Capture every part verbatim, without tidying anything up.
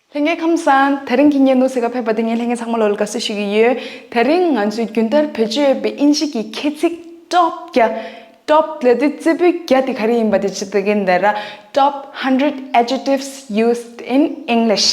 ལྷན་རྒྱས་ཁམས་བཟང་། དེ་རིང་གི་བརྙན་ཐུང་གཟིགས་ག་ཕེབས་པ་དེ་ངས་ལྷན་རྒྱས་ཚང་མ་ལོ་ལ་དགའ་བསུ་ཞུ་གི་ཡོད། དེ་རིང་ང་ཚོས་རྒྱུན་ལྟར་བེད་སྤྱོད་ཡོད་པའི་དབྱིན་ཇི་གི་ཁྱད་ཚིག་ཊོབ་བརྒྱ། ཊོབ་ལབ་དུས་རྩེ་ཕུད་བརྒྱ་དེ་ག་རེ་ཡིན་པ་དེ་ཅིག་ལྟ་གིན་ད་ར། Top hundred adjectives used in English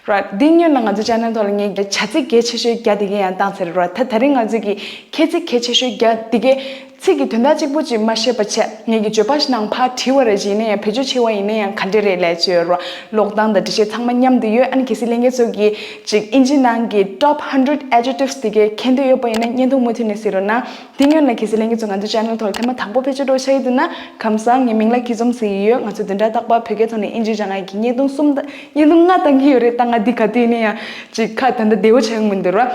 ར། འདི་སྔོན་ལ་ང་ཚོ་ཆེ་ནལ་ཐོག་ལ་ངས་བྱ་ཚིག་གལ་ཆེ་ཤོས་བརྒྱ་དེ་གའི་ཡང་བཏང་ཚར་ར། ད་དེ་རིང་ང་ཚོས་ཀྱི་ཁྱད་ཚིག་གལ་ཆེ་ཤོས་བརྒྱ་དེ་གའི་ཚིག་གི་དོན་དག་གཅིག་པོ་ཅིག་མ་ཤེས་པ་བྱས། ངས་ཀྱི་བརྗོད་པ་ཞིག་ནང་ཕར་བྲིས་པ་རེད། ཅིག་ཡིན་ན་ཡང་བེད་སྤྱོད་བྱས་པ་ཡིན་ན་ཡང་ག་འདྲ་རེད་ལབ་ཅིག་ཡོད་ར། ཀློག་སྟངས་དང་འགྲེལ་བཤད་ཚང་མ་མཉམ་དུ་ཡོད། ཨ་ནི་གལ་སྲིད་ལྷན་རྒྱས་ཚོ་གིས་ཅིག་དབྱིན་ཇི་ནང་གི་top hundred adjectives དེ་གའི་མཁྱེན་འདོད་ཡོད་པ་ཡིན་ན་བརྙན་ཐུང་མུ་མཐུད་ནས་གཟིགས་རོགས་གནང་། དེ་སྔོན་ལ་གལ་སྲིད་ལྷན་རྒྱས་ཚོ་ང་ཚོ་ཆེ་ནལ་ཐོག་ལ་ཐེངས་མ་དང་པོ་ཕེབས་ཆོག་འགྲོ་ཆགས་ཀྱི་འདུག་ན། ཁམས་བཟང་། ངའི་མིང་ལ་སྐྱིད་འཛོམས་ཟེར་གྱི་ཡོད། ང་ཚོ་བདུན་ཕྲག་རྟག་པར་བོད་སྐད་ཐོག་ནས་དབྱིན་ཇི་སྦྱང་ཡག་གི་བརྙན་ཐུང་གསུམ་དང་བརྙན་ཐུང་ལྔ་བཏང་གི་ཡོད་རེད། ད་ང་འདི་ག་དུས་ནས་ཡང་ཅིག་ཁ་ད་ལྟ་བདེ་བོ་ཆགས་ཀྱི་མི་འདུག་ར།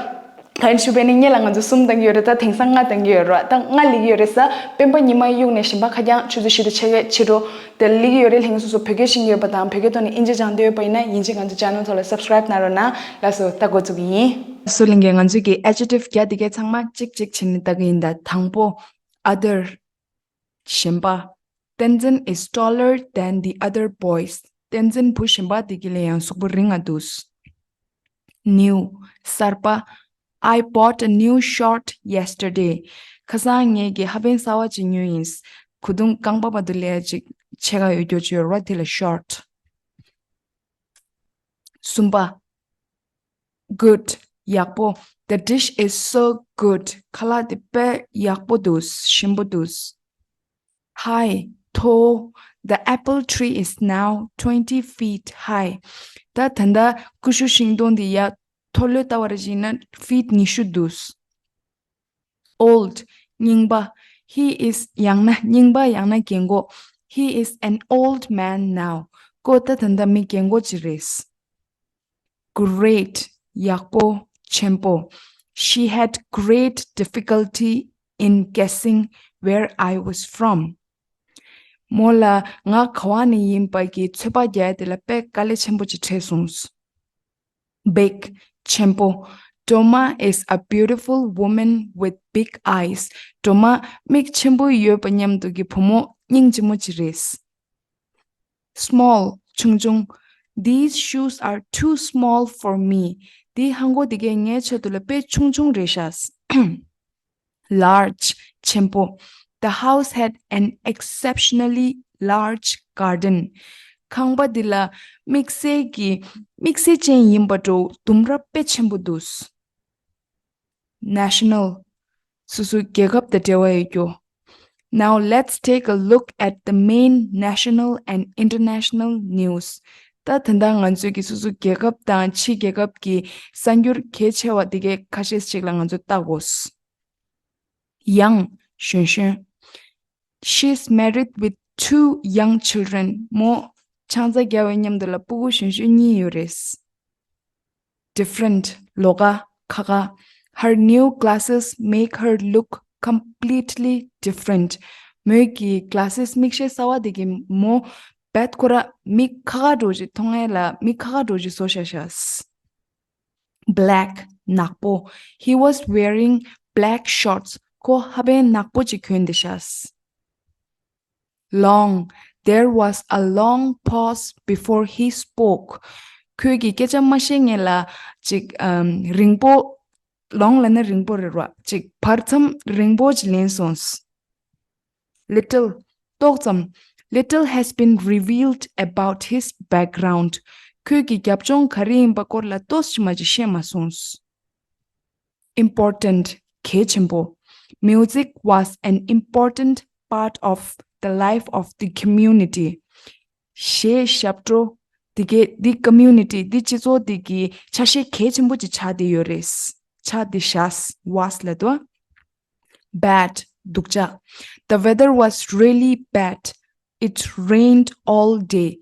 ག་ཡིན་ཞུས་པ་ཡིན་ན་སྔོན་ལ་ང་ཚོ་གསུམ་བཏང་གི་ཡོད་རེད། ད་དེང་སང་ལྔ་བཏང་གི་ཡོད་རེད། ད་ལྔ་སླེབས་ཀྱི་ཡོད་རེད་ས། སྤེན་པ་ཉི་མ་གཡུག་ནས་གཞན་པ་ཁ་རྐྱང་ཆུ་ཚོད་བཞི་དང་ཕྱེད་ཀའི་ཕྱི་དྲོ་དེ་སླེབས་ཀྱི་ཡོད་རེད། ལྷན་རྒྱས་སོ་སོ་བོད་སྐད་ཤེས་ཀྱི་ཡོད་པ་དང་བོད་སྐད་ཐོག་ནས་དབྱིན་ཇི་སྦྱང་འདོད་ཡོད་པ་ཡིན་ན་ཡིན་གཅིག་ང་ཚོ་ཆེ་ནལ་ཐོག་ལ་སབ་སི་ཀ་རེབ་གནང་རོགས་གནང་། ལགས་སོ། ད་འགོ་བཙུགས་ཀྱི་ཡིན། སོ་ལྷན་རྒྱས། ང་ཚོས་ཀྱི་ཨེ་ཌི་ཇེ་ཊིབ་བརྒྱ་དེ་གའི་ཚང་མ་གཅིག་གཅིག་བྱས་ནས་ལྟ་གི་ཡིན། ད་དང་པོ། Other། གཞན་པ། བསྟན་འཛིན is taller than the other boys. བསྟན་འཛིན་བུ་གཞན་པ་དེ་གི་ལས་ཡང་གཟུགས་པོ་རིང་ང་འདུག New། གསར་པ། I bought a new short yesterday. ཁ་སང་ངས་ཀྱི་ཧ་པན་གསར་པ་ཅིག་ཉོས་ཡིན། གོས་ཐུང་རྐང་པ་བར་དུ་ལས་ཅིག་ཕྱེད་ཀ་ཡོད་རྒྱུ་ཅིག་ཡོད་རེད་བ། དེ་ལ་ཤོརཊ། གསུམ་པ། Good། ཡག་པོ། The dish is so good. ཁ་ལག་དེ་དཔེ་ཡག་པོ་འདུག་ཞིམ་པོ་འདུག High། མཐོ་བོ། The apple tree is now twenty feet high. ད་ད་ལྟ་ཀུ་ཤུ་ཤིང་སྡོང་དེ་ཡར་མཐོ་ལོས་ལྟ་བ་རེ་བྱས་ན་ཕིཊ་ཉི་ཤུ་འདུག Old། རྙིང་པ། He is ཡང་ན་རྙིང་པ་ཡང་ན་རྒན་གོག He is an old man now. ཁོ་ད་ད་ལྟ་མི་རྒན་གོག་ཅིག་རེད། Great། ཡག་པོ། ཆེན་པོ། She had great difficulty in guessing where I was from. མོ་ལ་ང་ག་བ་ནས་ཡིན་པ་གི་ཚོད་དཔག་རྒྱག་ཡ་དེ་ལ་དཔེ་དཀའ་ལས་ཆེན་པོ་ཅིག་འཕྲད་སོང་། Big། ཆེན་པོ། Toma is a beautiful woman with big eyes. ཊོ་མ་མིག་ཆེན་པོ་ཡོད་པ་མཉམ་དུ་གི་བུ་མོ་སྙིང་རྗེ་མོ་ཅིག་རེད། Small། ཆུང་ཆུང་། These shoes are too small for me. འདི་ལྷམ་གོག་དེ་གས་ངའི་ཆེད་དུ་ལ་དཔེ་ཆུང་ཆུང་རེད་ཤག Large། ཆེན་པོ། The house had an exceptionally large garden. ཁང་པ་འདི་ལ་དམིགས་བསལ་གྱི་དམིགས་བསལ་ཅན་ཡིན་པ་འདྲ་བོ་ལྡུམ་ར་དཔེ་ཆེན་པོ་འདུག National། སོ་སོའི་རྒྱལ་ཁབ་དང་འབྲེལ་བ་ཡོད་རྒྱུ། Now let's take a look at the main national and international news. ད་ད་ལྟ་ང་ཚོས་ཀྱི་སོ་སོའི་རྒྱལ་ཁབ་དང་ཕྱི་རྒྱལ་ཁབ་ཀྱི་གསར་འགྱུར་གལ་ཆེ་བ་དེ་གའི་ཁ་ཤས་ཤིག་ལ་ང་ཚོ་ལྟ་དགོས། Young། གཞོན་གཞོན། She's married with two young children. མོ་ཆང་ས་བརྒྱབ་པའི་མཉམ་དུ་ལ་སྤུ་གུ་གཞོན་གཞོན་གཉིས་ཡོད་རེད། Different། ལོགས་ཀ་ཁ་ཁ། Her new glasses make her look completely different. མོའི་གི་གྷི་ལ་སི་སི་མིག་ཤེལ་གསར་པ་དེ་གིས་མོ་རྦད་ཁོ་ར་མི་ཁ་ཁ་འདྲ་བོ་ཅིག་མཐོང་ཡས་ལ་མི་ཁ་ཁ་འདྲ་བོ་ཅིག་བཟོས་བཞག་ཤག Black། ནག་པོ། He was wearing black shorts. ཁོ་ཧ་པན་ནག་པོ་ཅིག་གྱོན་བསྡད་ཤག Long། There was a long pause before he spoke. ཁོས་ཀྱི་སྐད་ཆ་མ་བཤད་སྔོན་ལ་ཅིག་ཨམ། རིང་པོ། Long ལབ་ན་རིང་པོ་རེད་ར། ཅིག་བར་མཚམས་རིང་པོ་ཅིག་ལེན་སོང་། Little། ཏོག་ཙམ། Little has been revealed about his background. ཁོས་ཀྱི་རྒྱབ་ལྗོངས་ག་རེ་ཡིན་པ་སྐོར་ལ་ཏོག་ཙམ་མ་ཅིག་བཤད་མ་སོང་། Important། གལ་ཆེན་པོ། Music was an important part of the life of the community. གཞས་ཞབས་བྲོ་འདི་གའི་འདི་ཀོ་མུ་ནི་ཊི་འདི་སྤྱི་ཚོགས་འདི་གི་ཆ་ཤས་གལ་ཆེན་པོ་ཅིག་ཆགས་བསྡད་ཡོད་རེད། ཆགས་བསྡད་ཤག was ལབ་འདུག Bad། སྡུག་ཅག The weather was really bad. It rained all day.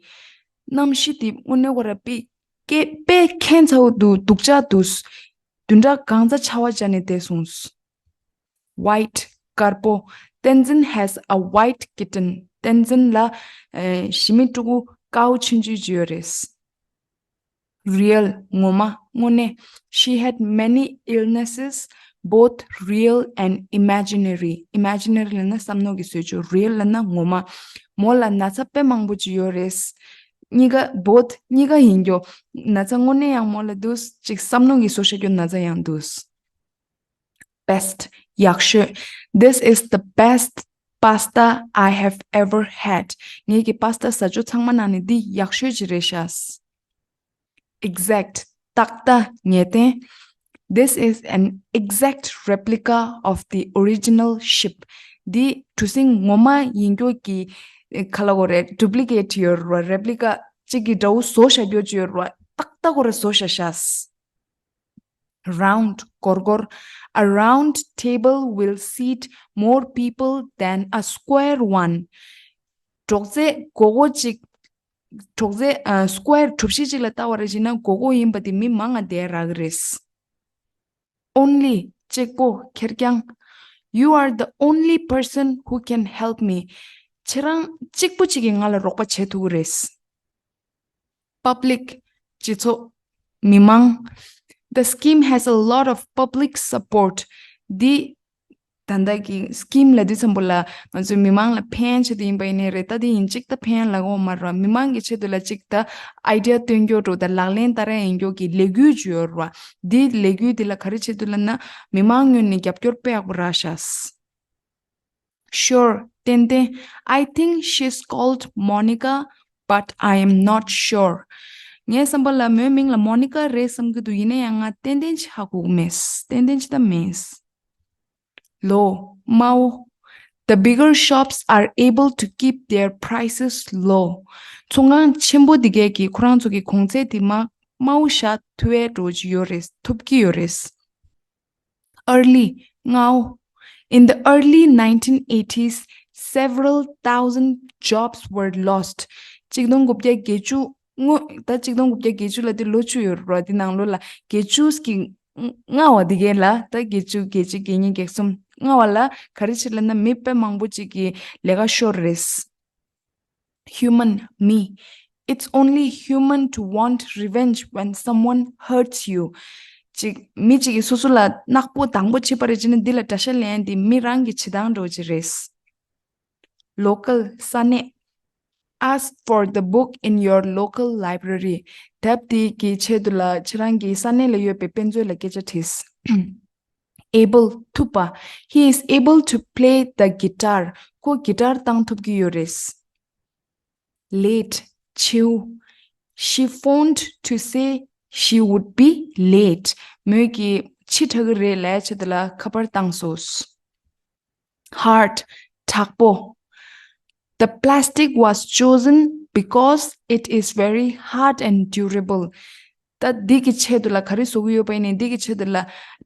གནམ་གཤིས་འདི་དངོས་གནས་ཁོ་ར་དཔེ་སྐད་དཔེ་ཁྱད་མཚར་པོ་འདུག་སྡུག་ཅག་འདུག་བདུན་ཕྲག་གང་ཙམ་ཆར་པ་བྱས་ནས་བསྡད་སོང་། White། དཀར་པོ། Tenzin has a white kitten. བསྟན་འཛིན་ལ་ཨེ། ཞི་མི་ཕྲུ་གུ་དཀར་པོ་ཆུང་ཆུང་ཅིག་ཡོད་རེད། Real། ངོ་མ། དངོས་གནས། She had many illnesses, both real and imaginary. Imaginary ལབ་ན་བསམ་མནོ་གིས་བཟོས་བྱུང་། Real ལབ་ན་ངོ་མ། མོ་ལ་ན་ཚ་དཔེ་མང་པོ་ཅིག་ཡོད་རེད། གཉིས་ཀ་both གཉིས་ཀ་ཡིན་རྒྱུ། ན་ཚ་དངོས་གནས་ཡང་མོ་ལ་འདུག་ཅིག་བསམ་བློ་གི་བཟོ་བྱ་རྒྱུ་ན་ཚ་ཡང་འདུག Best ཡག་ཤོས། This is the best pasta I have ever had. ངེད་ཀྱི་པཱ་སྟ་ཟ་རྒྱུ་ཚང་མ་ནང་ནས་འདི་ཡག་ཤོས་ཅིག་རེད་ཤག Exact ཏག་ཏག་ངེས་གཏན། This is an exact replica of the original ship. འདི་གྲུ་གཟིངས་ངོ་མ་ཡིན་རྒྱུ་གི་ག་ལབ་དགོས་རེད། Duplicate ཡོད་རེད་བ། Replica གཅིག་གི་འདྲ་བོ་བཟོ་བྱ་རྒྱུ་ཅིག་ཡོད་རེད་བ། ཏག་ཏག་ཁོ་ར་བཟོ་བྱ་ཤག Round སྒོར་སྒོར། A round table will seat more people than a square one. གྲོགས་རྩེ་སྒོར་སྒོར་གཅིག་གྲོགས་རྩེ་ཨ་square གྲུ་བཞི་གཅིག་ལ་བལྟ་བ་རེད་བྱས་ན་སྒོར་སྒོར་ཡིན་པ་དེ་མི་མང་ང་བསྡད་རག་གི་རེད། Only གཅིག་པོ་ཁེར་རྐྱང་། You are the only person who can help me. ཁྱེད་རང་གཅིག་པོ་གཅིག་གིས་ང་ལ་རོགས་པ་བྱེད་ཐུབ་ཀྱི་རེད། Public སྤྱི་ཚོགས། མི་མང་། The scheme has a lot of public support. འདི་ད་ལྟ་གི་scheme ལབ་དུས་ཙམ་པོ་ལ་ང་ཚོས་མི་མང་ལ་ཕན་ཆེད་དུ་ཡིན་པ་ཡིན་ནའི་རེད། ད་འདི་ཡིན་གཅིག་ད་ཕན་ལབ་ཀྱི་ཡོད་མ་རེད་བ། མི་མང་གི་ཆེད་དུ་ལ་གཅིག་ད་idea སྟོན་རྒྱུ་འདྲ་བོ་ད་ལག་ལེན་བསྟར་ཡ་ཡིན་རྒྱུ་གི་ལས་འགུལ་ཅིག་ཡོད་རེད་བ། འདི་ལས་འགུལ་འདི་ལ་ག་རེ་ཆེད་དུ་ལབ་ན་མི་མང་ངོས་ནས་རྒྱབ་སྐྱོར་དཔེ་ཡག་པོ་རག་ཤག Sure ཏན་ཏན། I think she's called Monica, but I am not sure. ངའི་བསམ་པ་ལ་མོའི་མིང་ལ་མོ་ནི་ཀ་རེད་བསམ་གྱི་འདུག་ཡིན་ན་ཡང་ང་ཏན་ཏན་ཅིག་ཧ་གོ་གི་མེད། ཏན་ཏན་ཅིག་ད་མེད། ལོ། དམའ་བོ། The bigger shops are able to keep their prices low. ཚོང་ཁང་ཆེན་པོ་འདི་གས་ཀྱིས་ཁོ་རང་ཚོ་གི་གོང་ཚད་དེ་མ་དམའ་བོ་བཞག་ཐུབ་པའི་འགྲོ་གི་ཡོད་རེད། ཐུབ་ཀྱི་ཡོད་རེད། Early སྔ་བོ། In the early nineteen eighties, several thousand jobs were lost. གཅིག་སྟོང་དགུ་བརྒྱ་བརྒྱད་ཅུ་སྔོན། ད་གཅིག་སྟོང་དགུ་བརྒྱ་བརྒྱད་ཅུ་ལབ་དུས་ལོ་བཅུ་ཡོད་རེད་བ། འདི་ནང་ལོགས་ལ་བརྒྱད་ཅུ་གི་སྔ་བ་འདི་གས་ལ། ད་བརྒྱད་ཅུ་བརྒྱད་ཅུ་གྱ་གཉིས་གྱ་གསུམ་སྔ་བ་ལ་ག་རེ་བྱས་ལབ་ན་མི་དཔེ་མང་པོ་ཅིག་གི་ལས་ཀ་ཤོར་རེད། Human མི། It's only human to want revenge when someone hurts you. ཅིག་མི་ཅིག་གིས་སོ་སོ་ལ་ནག་པོ་སྡང་པོ་བྱས་པ་རེད་བྱས་ན་འདི་ལ་དགྲ་ཤ་ལེན་ཡ་འདི་མི་རང་གི་བྱེད་སྟངས་འདྲ་བོ་ཅིག་རེད། Local ས་གནས། Ask for the book in your local library. དེབ་དེ་གི་ཆེད་དུ་ལ་ཁྱེད་རང་གི་ས་གནས་ལ་ཡོད་པའི་དཔེ་མཛོད་ལ་སྐད་ཆ་དྲིས། Able ཐུབ་པ། He is able to play the guitar. ཁོ་གི་ཊར་བཏང་ཐུབ་ཀྱི་ཡོད་རེད། Late ཕྱི་བོ། She phoned to say she would be late. མོས་ཀྱིས་ཕྱི་དྲགས་ཀྱི་རེད་ལབ་ཡ་ཆེད་དུ་ལ་ཁ་པར་བཏང་སོང་། Hard དྲག་པོ། The plastic was chosen because it is very hard and durable. ད་འདི་གི་ཆེད་དུ་ལ་ག་རེ་བཟོ་གི་ཡོད་པ་ཡིན་ནའི་འདི་གི་ཆེད་དུ་ལ་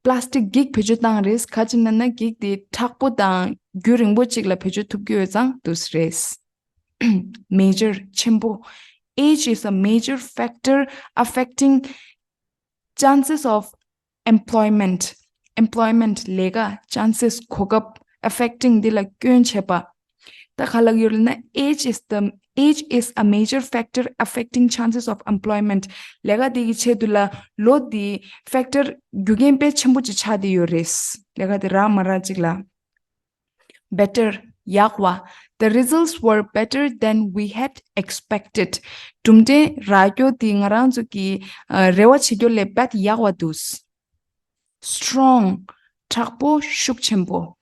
པ་ལ་སི་ཊིག་འགྱིག་བེད་སྤྱོད་བཏང་རེད། ག་ཅི་ན་ན་འགྱིག་དེ་དྲག་པོ་དང་རྒྱུན་རིང་པོ་ཅིག་ལ་བེད་སྤྱོད་ཐུབ་ཀྱི་ཡོད་ཙང་འདུག་སེ་རེད། Major ཆེན་པོ། Age is a major factor affecting chances of employment. Employment ལས་ཀ chances གོ་སྐབས། Affecting འདི་ལ་སྐྱོན་བྱེད་པ། ད་ག་ལབ་ཡོད་ལབ་ན་age is the age is a major factor affecting chances of employment. ལས་ཀ་དེ་གི་ཆེད་དུ་ལ་ལོ་དེ་factor རྒྱུ་རྐྱེན་དཔེ་ཆེན་པོ་ཅིག་ཆགས་བསྡད་ཡོད་རེད། ལས་ཀ་དེ་རག་མ་རག་ཅིག་ལ། Better ཡག་པ། The results were better than we had expected. གྲུབ་འབྲས་རག་རྒྱུ་དེ་ང་རང་ཚོ་གི་ཨ་རེ་བ་བྱེད་རྒྱུ་ལས་དཔེ་ཡག་པ་འདུག Strong དྲག་པོ་ཤུགས་ཆེན་པོ།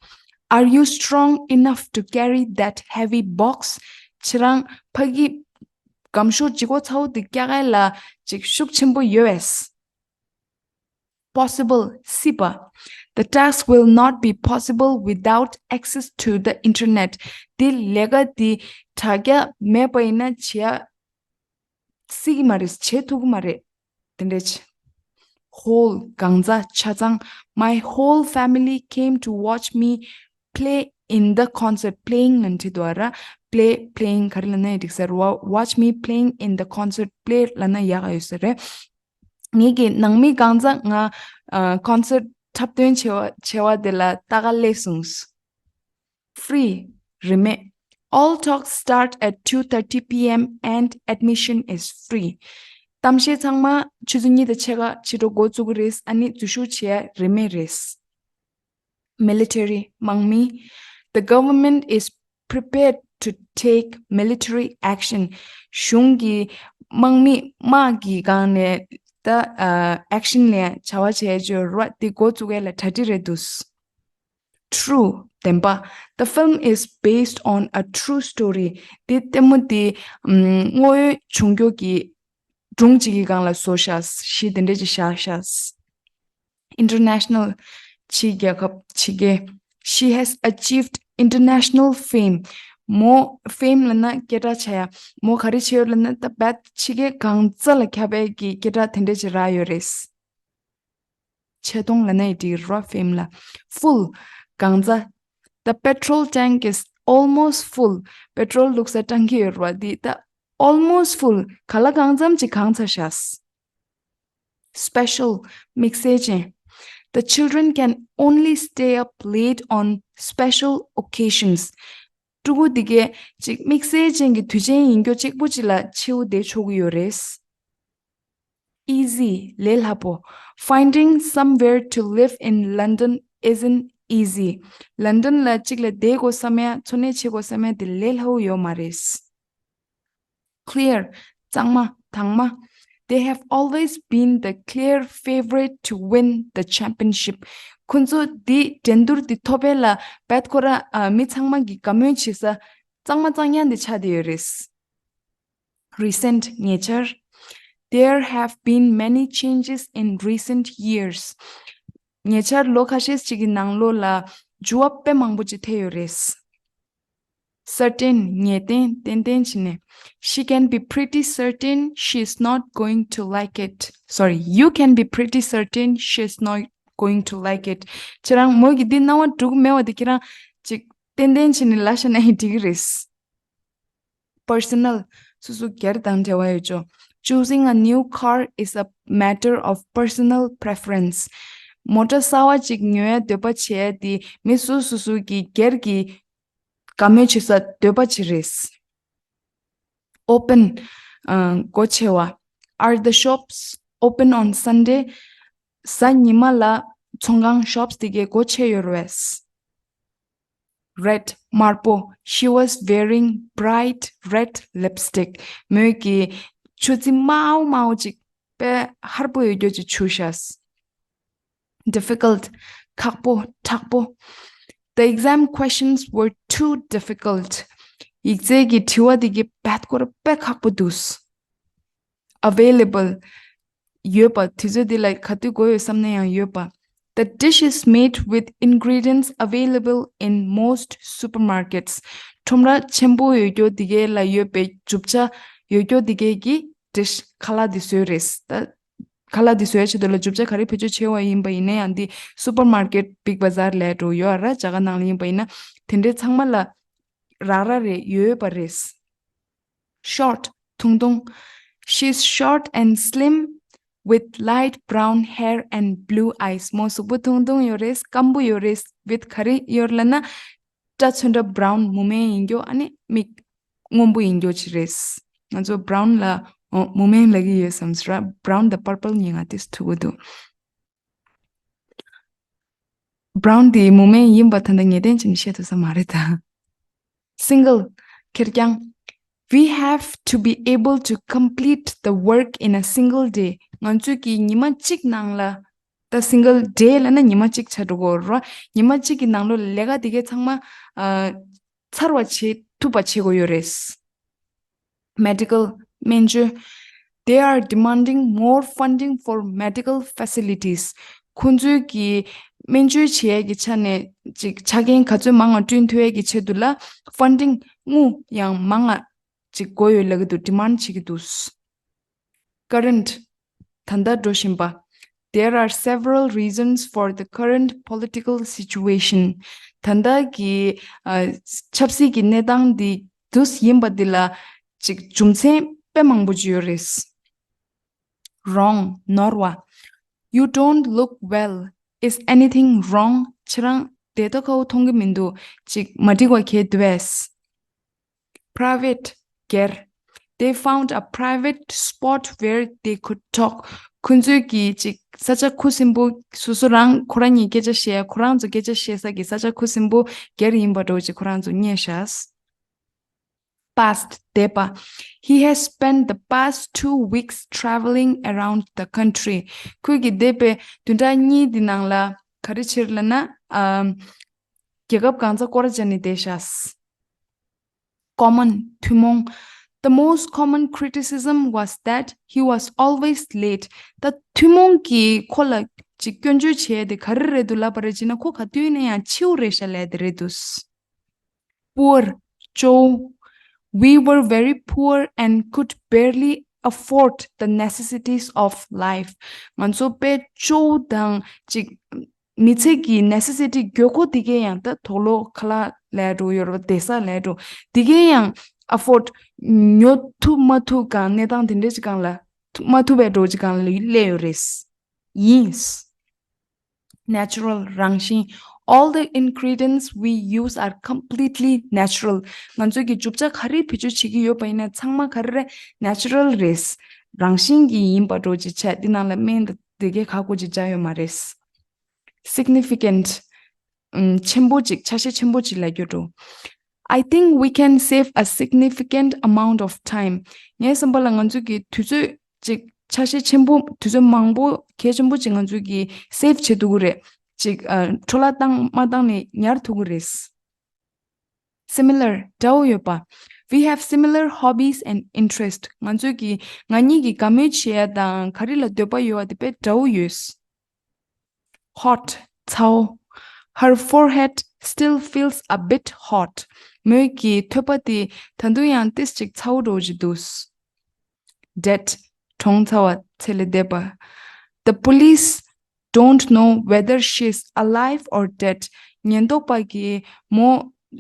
Are you strong enough to carry that heavy box? ཁྱེད་རང་ཕ་གི་སྒམ་ཤོག་ལྗིད་ཁོག་ཚ་བོ་དེ་བཀྱག་ཡ་ལ་ཅིག་ཤུགས་ཆེན་པོ་ཡོད་པས། Possible སྲིད་པ། The task will not be possible without access to the internet. དེ་ལས་ཀ་དེ་དྲ་རྒྱ་མེད་པ་ཡིན་ན་བྱེད་ཡ་སྲིད་ཀྱི་མ་རེད། བྱེད་ཐུབ་ཀྱི་མ་རེད། དེ་འདྲ་བྱས། Whole གང་ཟག་ཆ་ཚང་། My whole family came to watch me play in the concert. Playing ལབ་བྲིས་འདུག་ཨ་ར། Play playing ག་རེ་ལབ་ན་ཡང་འགྲིག་ས་རེད་བ། Watch me playing in the concert. Play ལབ་ན་ཡག་ག་ཡོད་ས་རེད། ངེད་ཀྱི་ནང་མི་གང་ཟག་ང་ཨ་concert འཁྲབ་སྟོན་བྱེད་པ་བྱེད་པ་དེ་ལ་ལྟ་ག་སླེབས་སོང་། Free རིན་མེད། All talks start at two thirty p.m. and admission is free. གཏམ་བཤད་ཚང་མ་ཆུ་ཚོད་གཉིས་དང་ཕྱེད་ཀ་ཕྱི་དྲོ་འགོ་བཙུགས་ཀྱི་རེད། ཨ་ནི་འཛུལ་ཞུགས་བྱེད་ཡ་རིན་མེད་རེད། Military དམག་མི། The government is prepared to take military action. གཞུང་གི་དམག་མི་དམག་གི་སྒང་ནས་ད་ཨ་action ལེན་བྱ་བ་བྱས་བཅོས་ར་དེ་འགོ་བཙུགས་ཡས་ལ་གྲ་སྒྲིག་རེད་འདུག True བདེན་པ། The film is based on a true story. དེ་ལྟད་མོ་དེ་ཨམ་དངོས་ཡོད་བྱུང་རྒྱུ་གི་སྒྲུང་གཅིག་གི་སྒང་ལ་བཟོ་ཤག་གཞི་དེ་འདྲ་ཅིག་བཞག་ཤག International ཕྱི་རྒྱལ་ཁབ་ཕྱི་རྒྱལ། She has achieved international fame. མོ་fame ལབ་ན་སྐད་གྲགས་ཆགས་ཡ། མོ་ག་རེ་བྱས་ཡོད་ལབ་ན་ད་བད་ཕྱི་རྒྱལ་གང་ས་ལ་ཁྱབ་པའི་གི་སྐད་གྲགས་དེ་འདྲ་ཅིག་རག་ཡོད་རེད། ཆེ་མཐོང་ལབ་ན་ཡི་འགྲིག་ར་fame ལ། Full གང་ས། The petrol tank is almost full. པེ་ཊོལ་བླུགས་ས་ཊང་ཀི་ཡོད་ར་བ་འདི་ད་almost full ག་ལ་གང་འཚམ་ཅིག་གང་ཚར་ཤག Special དམིགས་བསལ་ཅན། The children can only stay up late on special occasions. ཕྲུ་གུ་འདི་གས་ཅིག་དམིགས་བསལ་ཅན་གྱི་དུས་ཆེན་ཡིན་རྒྱུ་གཅིག་པུ་ཅིག་ལ་ཕྱི་པོ་བསྡད་ཆོག་གི་ཡོད་རེད། Easy ལས་སླ་པོ། Finding somewhere to live in London isn't easy. ལན་ཌོན་ལ་གཅིག་ལ་བསྡད་དགོས་བསམ་ཡ་འཚོ་གནས་བྱེད་དགོས་བསམ་ཡ་དེ་ལས་སླ་པོ་ཡོད་མ་རེད། Clear གཙང་མ་དྭངས་མ། They have always been the clear favourite to win the championship. ཁོ་ཚོ་འདི་འགྲན་བསྡུར་འདི་ཐོབ་པའི་ལ་བད་ཁོ་ར་ཨ་མི་ཚང་མ་གི་དགའ་མོས་བྱེད་ས་གཙང་མ་གཙང་ཡང་འདི་ཆགས་བསྡད་ཡོད་རེད། Recent ཉེ་ཆར། There have been many changes in recent years. ཉེ་ཆར་ལོ་ཁ་ཤས་ཅིག་གི་ནང་ལོགས་ལ་འགྱུར་བ་དཔེ་མང་པོ་ཅིག་ཐེབས་ཡོད་རེད། Certain ངེས་གཏན་ཏན་ཏན་བྱས་ནས། She can be pretty certain she is not going to like it. Sorry, you can be pretty certain she is not going to like it. ཁྱེད་རང་མོ་གི་འདི་སྣང་བ་འགྲོ་གི་མེད་པ་དེ་ཁྱེད་རང་ཅིག་ཏན་ཏན་བྱས་ནས་ལབ་བཞག་ན་ཡང་འགྲིག་གི་རེད། Personal སོ་སོ་སྒེར་དང་འབྲེལ་བ་ཡོད་ཅོ། Choosing a new car is a matter of personal preference. མོ་ཊ་གསར་བ་ཅིག་ཉོ་ཡ་འདོད་པ་བྱེད་ཡ་དེ་མི་སོ་སོ་སོ་གི་སྒེར་གྱི་དགའ་མོས་བྱེད་ས་འདོད་པ་ཅིག་རེད། Open སྒོ་ཕྱེ་བ། Are the shops open on Sunday? གཟའ་ཉི་མ་ལ་ཚོང་ཁང་shops དེ་གའི་སྒོ་ཕྱེ་ཡོད་རེད། Red དམར་པོ། She was wearing bright red lipstick. མོས་ཀྱི་ཆུ་རྩི་དམར་པོ་དམར་པོ་ཅིག་དཔེ་ཧར་པོ་ཡོད་རྒྱུ་ཅིག་བྱུགས་ཤག Difficult ཁག་པོ་དྲག་པོ། The exam questions were too difficult. ཡིག་ཚད་ཀྱི་དྲི་བ་དེ་གའི་བད་ཁོ་ར་དཔེ་ཁག་པོ་འདུག Available ཡོད་པ། དུས་ཚོད་འདི་ལ་ག་དུས་དགོས་ཡོད་བསམ་ན་ཡང་ཡོད་པ། The dish is made with ingredients available in most supermarkets. ཁྲོམ་ར་ཆེན་པོ་ཡོད་རྒྱུ་དེ་གའི་ལ་ཡོད་པའི་རྒྱུ་ཆ་ཡོད་རྒྱུ་དེ་གའི་གི་dish ཁ་ལག་འདི་བཟོས་རེད། ད་ཁ་ལག་འདི་བཟོ་ཡ་ཆེད་དུ་ལ་རྒྱུ་ཆ་ག་རེ་བེད་སྤྱོད་བྱས་པ་ཡིན་པ་ཡིན་ན་ཡང་འདི་supermarket, big bazaar ལས་འགྲོ་ཡོད་ར། རྒྱ་གར་ནང་ལ་ཡིན་པ་ཡིན་ན་དེ་འདྲའི་ཚང་མ་ལ་རག་ར་རེད། ཡོད་པ་རེད། Short ཐུང་ཐུང་། She's short and slim with light brown hair and blue eyes. མོ་གཟུགས་པོ་ཐུང་ཐུང་ཡོད་རེད། སྐམ་པོ་ཡོད་རེད། With ག་རེ་ཡོད་ལབ་ན་སྐྲ་ཚོན་ཁྲ་brown མུ་མེན་ཡིན་རྒྱུ། ཨ་ནི་མིག་སྔོན་པོ་ཡིན་རྒྱུ་ཅིག་རེད། ང་ཚོ་brown ལ་ཨོ་མུ་མེན་ལབ་ཀྱི་ཡོད་བསམ་སོང་ར། Brown དང་purple གཉིས་ང་ཏིས་ཐུག་གི་འདུག Brown དེ་མུ་མེན་ཡིན་པ་ད་ལྟ་ངེས་གཏན་ཅིག་བཤད་ཐུབ་ས་མ་རེད་ད། Single ཁེར་རྐྱང་། We have to be able to complete the work in a single day. ང་ཚོས་ཀྱི་ཉི་མ་གཅིག་ནང་ལ། ད་single day ལབ་ན་ཉི་མ་གཅིག་ཆགས་འགྲོ་གི་རེད། ཉི་མ་གཅིག་གི་ནང་ལོགས་ལས་ཀ་དེ་གའི་ཚང་མ་ཨ་ཚར་བ་བྱེད་ཐུབ་པ་བྱེད་དགོས་ཡོད་རེད། Medical སྨན་བཅོས། They are demanding more funding for medical facilities. ཁོང་ཚོས་ཀྱི་སྨན་བཅོས་བྱེད་ཡས་ཀྱི་ཆ་ནས་ཅིག་ཆ་རྐྱེན་ག་ཚོད་མང་ང་བསྐྲུན་ཐུབ་ཡས་ཀྱི་ཆེད་དུ་ལ་funding དངུལ་ཡང་མང་ང་ཅིག་དགོས་ཡོད་ལབ་ཀྱི་འདུག demand བྱེད་ཀྱི་འདུག Current ད་ལྟ་འགྲོ་བཞིན་པ། There are several reasons for the current political situation. ད་ལྟ་གི་ཨ་ཆབ་སྲིད་ཀྱི་གནས་སྟངས་འདི་དུས་ཡིན་པ་འདི་ལ་ཅིག་རྒྱུ་མཚན་དཔེ་མང་པོ་ཅིག་ཡོད་རེད། Wrong ནོར་བ། You don't look well. Is anything wrong? ཁྱེད་རང་བདེ་ཐོག་ཁ་བོ་མཐོང་གི་མི་འདུག་ཅིག་མ་འགྲིག་པ་གས་འདུག་པས། Private སྒེར། They found a private spot where they could talk. ཁོང་ཚོས་ཀྱིས་ཅིག་ས་ཆ་ཁུ་སིམ་པོ་སོ་སོ་རང་ཁོ་རང་གཉིས་སྐད་ཆ་བཤད་ཁོ་རང་ཚོ་སྐད་ཆ་བཤད་ས་ཀྱི་ས་ཆ་ཁུ་སིམ་པོ་སྒེར་ཡིན་པ་འདྲ་བོ་ཅིག་ཁོ་རང་ཚོ་རྙེད་ཤག past འདས་པ། He has spent the past two weeks traveling around the country. ཁོས་ཀྱི་འདས་པའི་བདུན་ཕྲག་གཉིས་འདི་ནང་ལ་ག་རེ་བྱེད་ལབ་ན། ཨམ། རྒྱལ་ཁབ་གང་ཚ་སྐོར་ར་བྱས་ནས་བསྡད་ཤག common ཐུན་མོང་། The most common criticism was that he was always late. ད་ཐུན་མོང་གིས་ཁོ་ལ་ཅིག་སྐྱོན་བརྗོད་བྱས་ཏེ་ག་རེ་རེད་འདུག་ལབ་པ་རེད་ཅེ་ན། ཁོ་ག་དུས་ནས་ཡང་འཕྱི་བོ་རེད་ཤག་ལབ་དེ་རེད་འདུག Poor, སྐྱོ་བོ། We were very poor and could barely afford the necessities of life. ང་ཚོ་དཔེ་སྐྱོ་བོ་དང་ཅིག་མི་ཚེ་གི་necessity དགོས་མཁོ་དེ་གའི་ཡང་ད་དུག་ལོག་ཁ་ལག་ལབ་འགྲོ་ཡོད་རེད་པ། བསྡད་ས་ལབ་འགྲོ། དེ་གའི་ཡང་afford ཉོ་ཐུབ་མ་ཐུབ་གང་གནས་སྟངས་དེ་འདྲ་ཅིག་སྒང་ལ་མ་ཐུབ་པའི་འགྲོ་ཅིག་སྒང་ལ་སླེབས་ཡོད་རེད། ཡིན། Natural རང་བཞིན། All the ingredients we use are completely natural. ང་ཚོ་གི་རྒྱུ་ཆ་ག་རེ་བེད་སྤྱོད་བྱེད་ཀྱི་ཡོད་པ་ཡིན་ན་ཚང་མ་ག་རེ་རེད། Natural རེད། རང་བཞིན་གྱིས་ཡིན་པ་འགྲོ་ཅིག་བྱས། འདི་ནང་ལ་སྨན་དང་དེ་གའི་ཁག་པོ་ཅིག་བྱ་ཡོད་མ་རེད། Significant ཨམ། ཆེན་པོ་ཅིག་ཆ་ཤས་ཆེན་པོ་ཅིག་ལབ་རྒྱུ་འགྲོ། I think we can save a significant amount of time. ངའི་བསམ་པ་ལ་ང་ཚོ་གི་དུས་ཚོད་ཅིག་ཆ་ཤས་ཆེན་པོ། དུས་ཚོད་མང་པོ་གལ་ཆེན་པོ་ཅིག་ང་ཚོ་གི་save བྱེད་ཐུབ་ཀྱི་རེད། ཅིག་ཨ། འཕྲོ་བརླག་བཏང་མ་བཏང་ནས་ཉར་ཐུབ་ཀྱི་རེད། Similar འདྲ་བོ་ཡོད་པ། We have similar hobbies and interest. ང་ཚོ་གི་ང་གཉིས་ཀྱི་དགའ་མོས་བྱེད་ཡ་དང་ག་རེ་ལ་འདོད་པ་ཡོད་པ་དེ་དཔེ་འདྲ་བོ་ཡོད། Hot ཚ་བོ། Her forehead still feels a bit hot. མོའི་གི་ཐོད་པ་དེ་ད་དུང་ཡང་ཏིས་ཅིག་ཚ་བོ་འགྲོ་བཞིན་འདུག Dead གྲོངས་ཚར་བ། ཚེ་ལས་འདས་པ། The police don't know whether she's alive or dead. ཉེན་རྟོག་པ་གིས་མོ་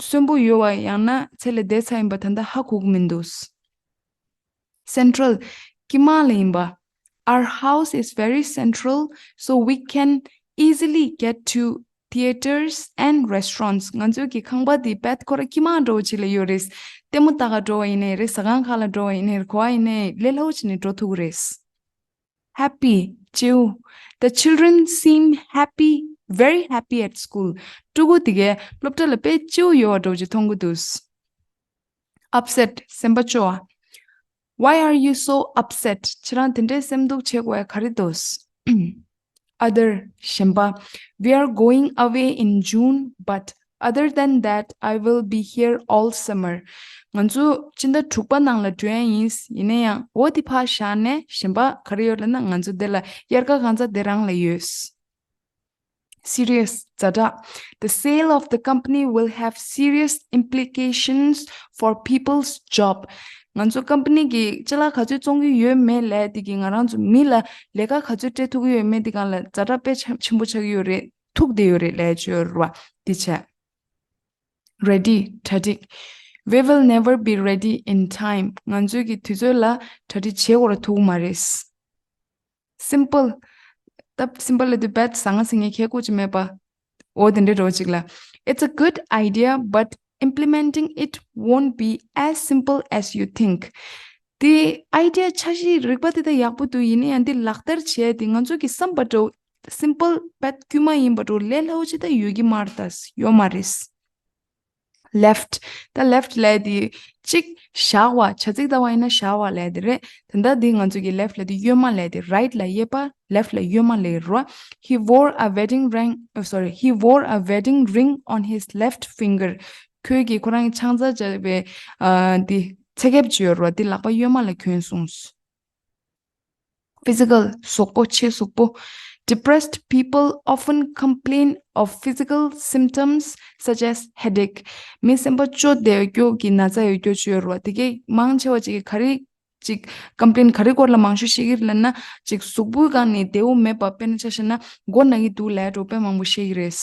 གསོན་པོ་ཡོད་པ་ཡང་ན་ཚེ་ལས་འདས་ཚར་ཡིན་པ་ད་ལྟ་ཧ་གོ་གི་མི་འདུག Central དཀྱིལ་མ་ལ་ཡིན་པ། Our house is very central, so we can easily get to theatres and restaurants. ང་ཚོའི་གི་ཁང་པ་དེ་དཔེ་ཁོ་རང་དཀྱིལ་མ་འགྲོ་བ་ཅིག་ལ་ཡོད་རེད། ལྟད་མོ་ལྟ་ག་འགྲོ་བ་ཡིན་ནའི་རེད། ཟ་ཁང་ཁག་ལ་འགྲོ་བ་ཡིན་ནའི་རེད། ག་པར་ཡིན་ནའི་ལས་སླ་བོ་བྱས་ནས་འགྲོ་ཐུབ་ཀྱི་རེད། Happy སྐྱིད་པོ། The children seem happy, very happy at school. ཕྲུ་གུ་དེ་གས་སློབ་གྲྭ་ལ་དཔེ་སྐྱིད་པོ་ཡོད་པ་འདྲ་བོ་ཅིག་མཐོང་གི་འདུག Upset སེམས་པ་སྐྱོ་བ། Why are you so upset? ཁྱེད་རང་དེ་འདྲའི་སེམས་སྡུག་བྱེད་དགོས་ཡ་ག་རེ་འདུག Other གཞན་པ། We are going away in June, but other than that, I will be here all summer. ང་ཚོ་སྤྱི་ཟླ་དྲུག་པ་ནང་ལ་འགྲོ་ཡ་ཡིན། ཡིན་ན་ཡང་འོ་དེ་ཕར་བཞག་ནས་གཞན་པ་ག་རེ་ཡོད་ལབ་ན། ང་ཚོ་འདི་ལ་དབྱར་ཁ་གང་ཚ་དེ་རང་ལ་ཡོད། Serious ཛ་དྲག The sale of the company will have serious implications for people's job. ང་ཚོ་ཀམ་པ་ནི་གི་ཅ་ལག་ག་ཚོད་བཙོང་གི་ཡོད་མེད་ལབ་དེ་གི་ང་རང་ཚོ་མི་ལ་ལས་ཀ་ག་ཚོད་སྤྲད་ཐུབ་ཀྱི་ཡོད་མེད་དེ་སྒང་ལ་ཛ་དྲག་དཔེ་ཆ་ཆེན་པོ་ཆགས་ཀྱི་ཡོད་རེད། ཐུག་བསྡད་ཡོད་རེད་ལབ་བརྗོད་ར་དེ་བྱས། Ready གྲ་སྒྲིག We will never be ready in time. ང་ཚོའི་གི་དུས་ཚོད་ལ་གྲ་སྒྲིག་བྱེད་དགོས་ར་ཐུག་མ་རེད། Simple ད་simple ལ་དུས་བད་ཟང་ངེ་ཟིང་ངེ་ཁྱད་ཀོ་ཅི་མེད་པ། འོ་དེ་འདྲའི་རོ་ཅིག་ལ། It's a good idea, but implementing it won't be as simple as you think. དེ་idea འཆར་གཞི་རིག་པ་དེ་ད་ཡག་པོ་འདུག་ཡིན་ན་ཡང་དེ་ལག་བསྟར་བྱས་དེ་ང་ཚོ་གི་བསམ་པ་འདྲ་simple བད་དཀྱུས་མ་ཡིན་པ་འདྲ་ལས་སླ་བོ་ཅི་ད་ཡོད་ཀྱི་མ་རེད། ད་ཡོད་མ་རེད། Left ད་left ལབ་དེ་གཅིག་བཞག་པ། བྱ་ཚིག་ལྟ་བ་ཡིན་ན་བཞག་པ་ལབ་དེ་རེད། ད་ལྟ་འདི་ང་ཚོ་གི་left ལབ་དེ་གཡོན་མ་ལབ་དེ། Right ལ་གཡས་པ། Left ལ་གཡོན་མ་ལབ་རོ། He wore a wedding ring, oh, sorry, he wore a wedding ring on his left finger. ཁོས་ཀྱིས་ཁོ་རང་གི་ཆང་ས་བཅད་པའི་ཨ་འདི་ཚེ་ཁེབས་ཅིག་ཡོད་རོ། འདི་ལག་པ་གཡོན་མ་ལ་གྱོན་སོང་། Physical གཟུགས་པོ། ཕྱི་གཟུགས་པོ། Depressed people often complain of physical symptoms such as headache. མི་སེམས་པ་སྐྱོ་བསྡད་རྒྱུ་གི་ན་ཚ་ཡོད་རྒྱུ་ཅིག་ཡོད་རེད་བ། དེ་གས་མང་ཆེ་བ་ཅིག་གིས་ག་རེ་ཅིག་complain ག་རེ་སྐོར་ལ་མང་ཤོས་བཤད་ཀྱི་རེད་ལབ་ན། ཅིག་གཟུགས་པོའི་སྒང་ནས་བདེ་བོ་མེད་པ། དཔེར་ན་ཆ་བཞག་ན་མགོ་ན་གི་འདུག་ལབ་འགྲོ་དཔེ་མང་པོ་བཤད་ཀྱི་རེད།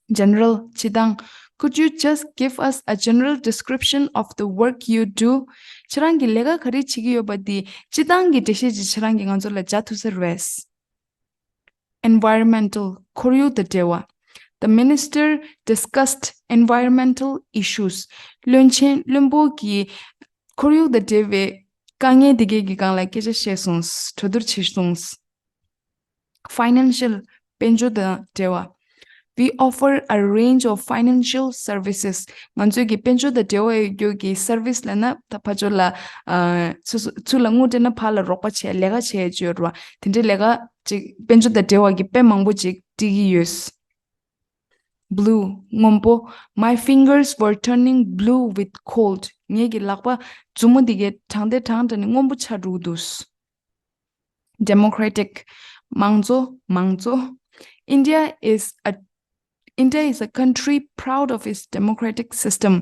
General སྤྱིར་བཏང་། Could you just give us a general description of the work you do? ཁྱེད་རང་གིས་ལས་ཀ་ག་རེ་བྱེད་ཀྱི་ཡོད་པ་དེ་སྤྱིར་བཏང་གི་འགྲེལ་བཤད་ཅིག་ཁྱེད་རང་གིས་ང་ཚོ་ལ་རྒྱག་ཐུབ་ས་རེད། Environmental ཁོར་ཡུག་དང་འབྲེལ་བ། The minister discussed environmental issues. བློན་ཆེན་བློན་པོ་གིས་ཁོར་ཡུག་དང་འབྲེལ་བའི་དཀའ་ངལ་དེ་གའི་གི་སྒང་ལ་སྐད་ཆ་བཤད་སོང་། གྲོས་བསྡུར་བྱས་སོང་། Financial དཔལ་འབྱོར་དང་འབྲེལ་བ། We offer a range of financial services. ང་ཚོས་ཀྱི་དཔལ་འབྱོར་དང་འབྲེལ་བ་ཡོད་རྒྱུ་གི་service ལབ་ན་ད་ཕར་ཕྱོགས་ལ་ཨ་ཚུ་ཚུ་ལ་དངུལ་སྤྲད་ན་ཕར་ལ་རོགས་པ་བྱས་ལས་ཀ་བྱས་ཡོད་རེད་བ། དེ་འདྲའི་ལས་ཀ་ཅིག་དཔལ་འབྱོར་དང་འབྲེལ་བ་གི་དཔེ་མང་པོ་ཅིག་སྤྲད་ཀྱི་ཡོད། Blue, སྔོན་པོ། My fingers were turning blue with cold. ངེད་ཀྱི་ལག་པ་མཛུབ་མོ་འདི་གའི་གྲང་སྟེ་གྲང་དྲགས་ནས་སྔོན་པོ་ཆགས་འགྲོ་གི་འདུག Democratic, མང་གཙོ། མང་གཙོ། India is a India is a country proud of its democratic system.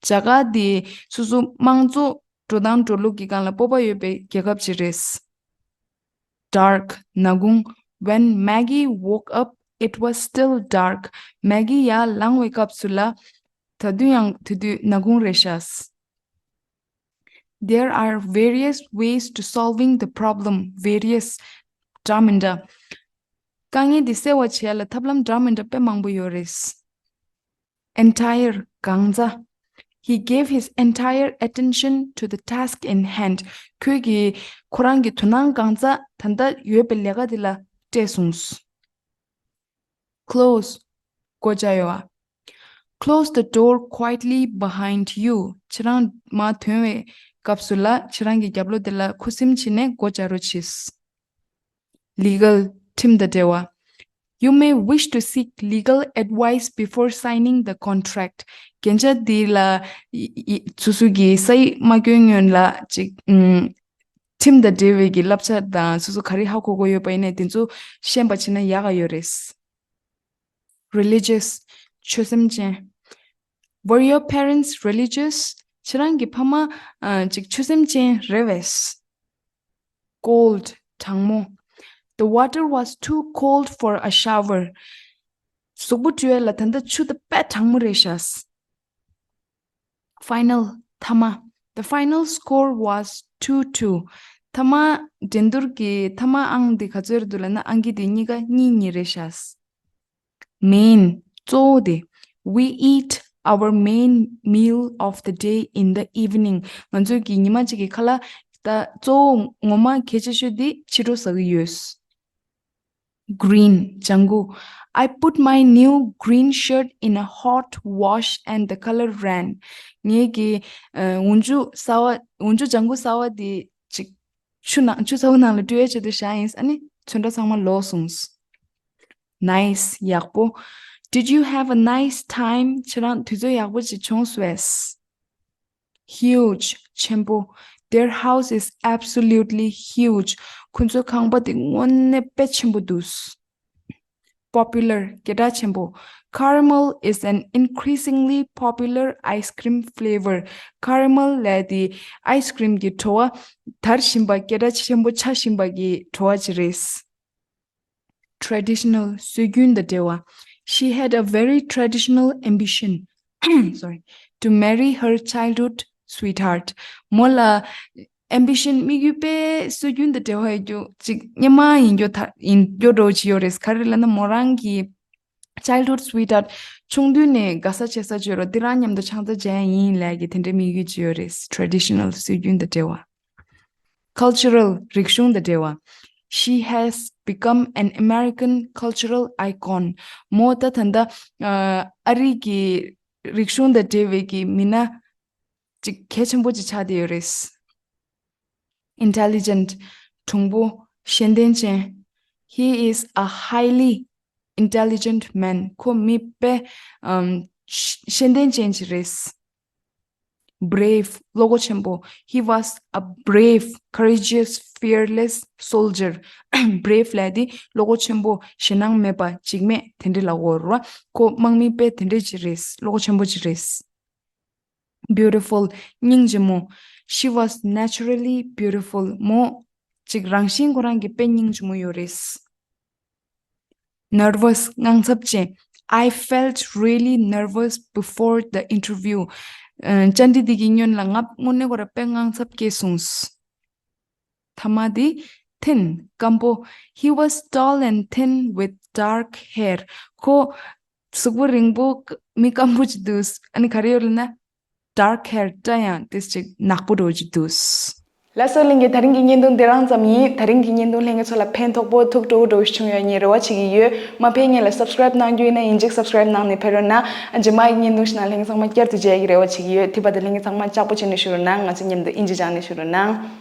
རྒྱ་གར་འདི་སོ་སོ་མང་གཙོ་འགྲོ་སྟངས་འགྲོ་ལུགས་ཀྱི་སྒང་ལ་སྤོབས་པ་ཡོད་པའི་རྒྱལ་ཁབ་ཅིག་རེད། Dark, ནག་ཁུང་། When Maggie woke up, it was still dark. མེ་གི་ཡར་ལངས་པའི་སྐབས་སུ་ལ་ད་དུང་ཡང་དེ་དུས་ནག་ཁུང་རེད་ཤག There are various ways to solving the problem. Various, འདྲ་མི་འདྲ། དཀའ་ངལ་འདི་སེལ་བ་བྱེད་ཡ་ལ་ཐབས་ལམ་འདྲ་མི་འདྲ་དཔེ་མང་པོ་ཡོད་རེད། Entire, གང་ཚ། He gave his entire attention to the task in hand. ཁོས་ཀྱི་ཁོ་རང་གི་དོ་སྣང་གང་ཚ་ད་ལྟ་ཡོད་པའི་ལས་ཀ་འདི་ལ་སྤྲད་སོང་། Close, སྒོ་བརྒྱབ་ཡོད། Close the door quietly behind you. ཁྱེད་རང་མར་ཐོན་པའི་སྐབས་སུ་ལ་ཁྱེད་རང་གི་རྒྱབ་ལོགས་དེ་ལ་ཁུ་སིམ་བྱས་ནས་སྒོ་བརྒྱབ་རོགས་གྱིས། Legal, ཁྲིམས་དང་འབྲེལ་བ། You may wish to seek legal advice before signing the contract. རྒྱན་ཆ་འདི་ལ་ཡི་ཡི་སོ་སོ་གི་ས་ཡིག་མ་བསྐྱོན་སྔོན་ལ་ཅིག་ཨུམ། ཁྲིམས་དང་འབྲེལ་བའི་གི་བསླབ་བྱ་དང་སོ་སོ་ག་རེ་ཧ་གོ་གོ་ཡོད་པ་ཡིན་ནའི་དེ་ཚོ་ཤེས་པ་བྱས་ན་ཡག་ག་ཡོད་རེད། Religious, ཆོས་སེམས་ཅན། Were your parents religious? ཁྱེད་རང་གི་ཕ་མ་ཨ་ཅིག་ཆོས་སེམས་ཅན་རེད་བས། Cold, གྲང་མོ། The water was too cold for a shower. གཟུགས་པོ་བཀྲུ་ཡ་ལ་ད་ལྟ་ཆུ་ད་དཔེ་གྲང་མོ་རེད་ཤག Final, མཐའ་མ། The final score was two two. མཐའ་མ་འགྲན་བསྡུར་གྱི་མཐའ་མ་ཨང་དེ་ག་ཚོད་རེད་འདུག་ལབ་ན་ཨང་ཀི་དེ་གཉིས་ཀ་གཉིས་གཉིས་རེད་ཤག Main, གཙོ་བོ་དེ། We eat our main meal of the day in the evening. ང་ཚོས་ཀྱི་ཉི་མ་གཅིག་གི་ཁ་ལག་ད་གཙོ་བོ་ངོ་མ་གལ་ཆེ་ཤོས་དེ་ཕྱི་དྲོ་ཟ་གི་ཡོད། Green, ལྗང་གུ། I put my new green shirt in a hot wash and the color ran. ངེད་ཀྱི་ཨ་འོག་འཇུག་གསར་བ་འོག་འཇུག་ལྗང་གུ་གསར་བ་དེ་ཅིག་ཆུ་ནང་ཆུ་ཚ་བོ་ནང་ལ་བཀྲུ་ཡས་ཆེད་དུ་བཞག་ཡིན། ཨ་ནི་ཚོན་ཁྲ་ཚང་མ་ལོག་སོང་། Nice, ཡག་པོ། Did you have a nice time? ཁྱེད་རང་དུས་ཚོད་ཡག་པོ་ཅིག་བྱུང་སོང་ངས། Huge, ཆེན་པོ། Their house is absolutely huge. ཁོ་ཚོའི་ཁང་པ་དེ་དངོས་གནས་དཔེ་ཆེན་པོ་འདུག Popular, སྐད་གྲགས་ཆེན་པོ། Caramel is an increasingly popular ice cream flavor. Caramel ལབ་དེ་ice cream གྱི་བྲོ་བ་དར་བཞིན་པ་སྐད་གྲགས་ཆེན་པོ་ཆགས་བཞིན་པ་གི་བྲོ་བ་ཅིག་རེད། Traditional, སྲོལ་རྒྱུན་དང་འབྲེལ་བ། She had a very traditional ambition, sorry, to marry her childhood sweetheart. མོ་ལ་ambition, དམིགས་ཡུལ་དཔེ་སྲོལ་རྒྱུན་དང་འབྲེལ་བ་ཡོད་རྒྱུ་ཅིག་སྔོན་མ་ཡིན་རྒྱུ་ད་ཡིན་རྒྱུ་འདྲ་བོ་ཅིག་ཡོད་རེད། ག་རེ་ལབ་ན་མོ་རང་གི་childhood sweetheart, ཆུང་དུས་ནས་དགའ་ས་བྱེད་ས་བྱོས་རོགས་འདི་རང་མཉམ་དུ་ཆང་ས་བྱས་ཡིན་ལབ་ཀྱི་དེ་འདྲའི་དམིགས་ཡུལ་ཅིག་ཡོད་རེད། Traditional, སྲོལ་རྒྱུན་དང་འབྲེལ་བ། Cultural, རིག་གཞུང་དང་འབྲེལ་བ། She has become an American cultural icon. མོ་ད་ད་ལྟ་ཨ་རི་གི་རིག་གཞུང་དང་འབྲེལ་བའི་གི་མི་སྣ་ཅིག་གལ་ཆེན་པོ་ཅིག་ཆགས་བསྡད་ཡོད་རེད། Intelligent, གྲུང་པོ། ཤེས་ལྡན་ཅན། He is a highly intelligent man. ཁོ་མི་དཔེ་ཨམ་ཤེས་ལྡན་ཅན་ཅིག་རེད། Brave, བློ་ཁོག་ཆེན་པོ། He was a brave, courageous, fearless soldier. Brave ལབ་དེ་བློ་ཁོག་ཆེན་པོ། ཞེད་སྣང་མེད་པ། འཇིགས་མེད་དེ་འདྲ་ལབ་དགོས་རེད་བ། ཁོ་དམག་མི་དཔེ་དེ་འདྲ་ཅིག་རེད། བློ་ཁོག་ཆེན་པོ་ཅིག་རེད། Beautiful, སྙིང་རྗེ་མོ། She was naturally beautiful. མོ་ཅིག་རང་བཞིན་ཁོ་རང་གི་དཔེ་སྙིང་རྗེ་མོ་ཡོད་རེད། Nervous, དངངས་འཚབ་ཅན། I felt really nervous before the interview. ཨ་བཅར་འདྲི་འདི་གི་སྔོན་ལ་ང་དངོས་གནས་ཁོ་རང་དཔེ་དངངས་འཚབ་སྐྱེས་སོང་། མཐའ་མ་དེ་thin, སྐམ་པོ། He was tall and thin with dark hair. ཁོ་གཟུགས་པོ་རིང་པོ། མི་སྐམ་པོ་ཅིག་འདུག་ཨ་ནི་ག་རེ་ཡོད་ལབ་ན་dark hair, སྐྲ་ཡང་ཏོག་ཙམ་ཅིག་ནག་པོ་འདྲ་བོ་ཅིག་འདུག་ལགས་སོ། ལྷན་རྒྱས། ད་རིང་གི་བརྙན་ཐུང་འདི་རང་ཙམ་ཡིན། ད་རིང་གི་བརྙན་ཐུང་ལྷན་རྒྱས་ཚོ་ལ་ཕན་ཐོགས་པོ་ཐུགས་སྤྲོ་བོ་འགྲོ་བཞིན་ཡོད་ངས་རེ་བ་བྱེད་ཀྱི་ཡོད། མ་ཕེབས་སྔོན་ལ་སབ་སི་ཀ་རེབ་གནང་རྒྱུ་ཡིན་ན་ཡིན་གཅིག་སབ་སི་ཀ་རེབ་གནང་ནས་ཕེབས་རོགས་གནང་། རྗེས་མ་ཡི་བརྙན་ཐུང་ཞིག་ནང་ལྷན་རྒྱས་ཚང་མ་བསྐྱར་དུ་མཇལ་གྱི་རེ་བ་བྱེད་ཀྱི་ཡོད། དེ་བར་དུ་ལྷན་རྒྱས་ཚང་མ་ལྕགས་པོ་བྱས་ནས་བཞུགས་རོགས་གནང་། ང་ཚོ་མཉམ་དུ་ཨིན་ཇི་སྦྱངས་ནས་བཞུགས་རོགས་གནང་།